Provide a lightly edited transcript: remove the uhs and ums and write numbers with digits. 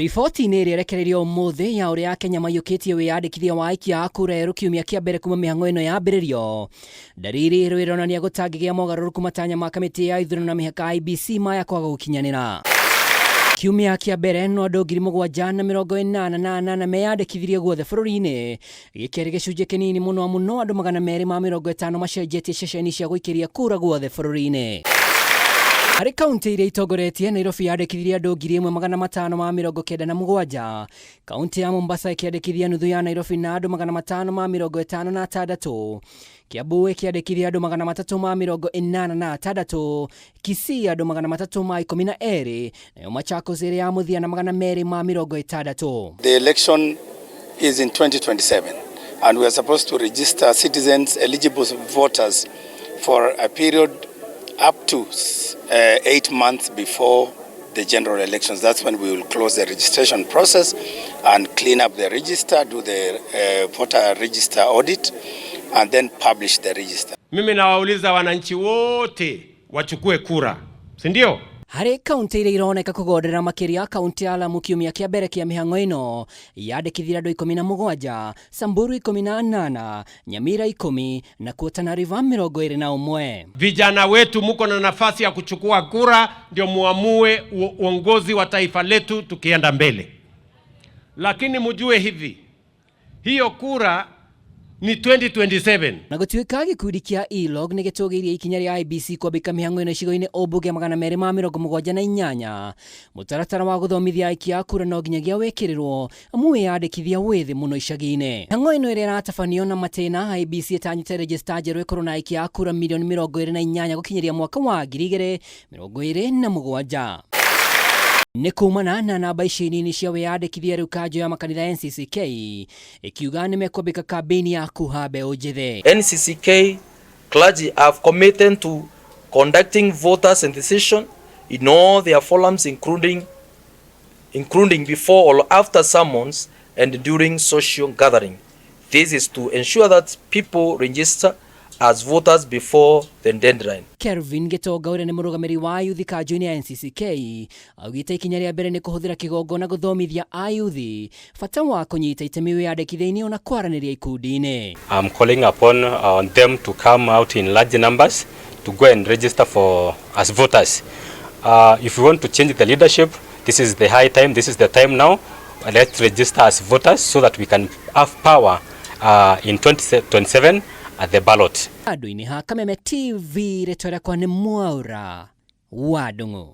Riboti-inĩ ĩrĩa ĩrekereirio ũmũthĩ ya ũrĩa Akenya maiyũkĩtie wĩyandĩkithia wa aikia a kura erũ kiumia kĩa mbere kuma mĩhang'o ĩno yambĩrĩrio, ndariri ĩrũ ĩronania gũtangĩgĩa mogarũrũku matanya ma kamĩtĩ ya ithurano na mĩhaka IEBC maya kwaga gũkinyanĩra. Kiumia kĩa mbere no andũ 7,088 meyandĩkithirie guothe bũrũri-inĩ, gĩkĩarĩ gĩcunjĩ kĩnini mũno amu no andũ 250 macenjetie ceceni cia gũikĩria kura guothe bũrũri-inĩ. Harĩ kaunti iria itongoretie, Nairobi yandĩkithirie andũ 1,597, kaunti ya Mombasa ĩkĩandĩkithia nuthu ya Nairobi na andũ 556, Kiambu ĩkĩandĩkithia andũ 386, Kisii andũ 312, nayo Machakos ĩrĩ ya mũthia na 260. The election is in 2027 and we are supposed to register citizens, eligible voters, for a period up to 8 months before the general elections. That's when we will close the registration process and clean up the register, do the voter register audit, and then publish the register. Mimi nawauliza wananchi wote wachukue kura, si ndio? Harĩ kaunti iria ironeka kũgonderera makĩria, kaunti ya Lamu kiumia kĩa mbere kĩa mĩhang'o ĩno yandĩkithirie andũ 17, Samburu 18, Nyamira 10 na Tana River 21. Vijana wetu, muko na nafasi ya kuchukua kura, ndio muamue uongozi wa taifa letu tukienda mbele. Lakini mjue hivi, hiyo kura ni 2027. Na gũtuĩka gĩkundi kĩa ELOG nĩ gĩtũgĩirie ikinya rĩa IEBC kwambĩka mĩhang'o ĩno icigo-inĩ ũmbunge 278, mũtaratara wa gũthomithia aikia a kura no nginyagia wĩkĩrĩrwo amu wĩyandĩkithia wĩ thĩ mũno icagi-inĩ. Mĩhang'o ĩno ĩrĩa ĩratabanio na matĩna, IEBC ĩtanyĩte rejista njerũ ĩkorwo na aikia a kura mirioni 28 gũkinyĩria mwaka wa 2027. Nĩ kumana na namba ici nini cia wĩyandĩkithia, rĩu kanjũ ya makanitha NCCK ĩkiuga nĩ mekwambĩka kambĩini ya kuha mbeũ njĩthĩ. NCCK clergy have committed to conducting voter sensitization in all their forums, including before or after sermons and during social gathering. This is to ensure that people register as voters before the deadline. Kelvin Gĩtonga, ũrĩa nĩ mũrũgamĩrĩri wa ayuthi kanjũ-inĩ ya NCCK, augĩte ikinya rĩa mbere nĩ kũhũthĩra kĩgongona gũthomithia ayuthi bata wa kũnyita itemi wĩyandĩkithia-inĩ ona kwaranĩria ikundi-inĩ. I'm calling upon them to come out in large numbers to go and register for as voters. If we want to change the leadership, this is the high time, this is the time now. Let's register as voters so that we can have power in 2027 at the ballot. Andũ-inĩ ha Kameme TV, rĩtwa rĩakwa nĩ Mwaura wa Ndung'u.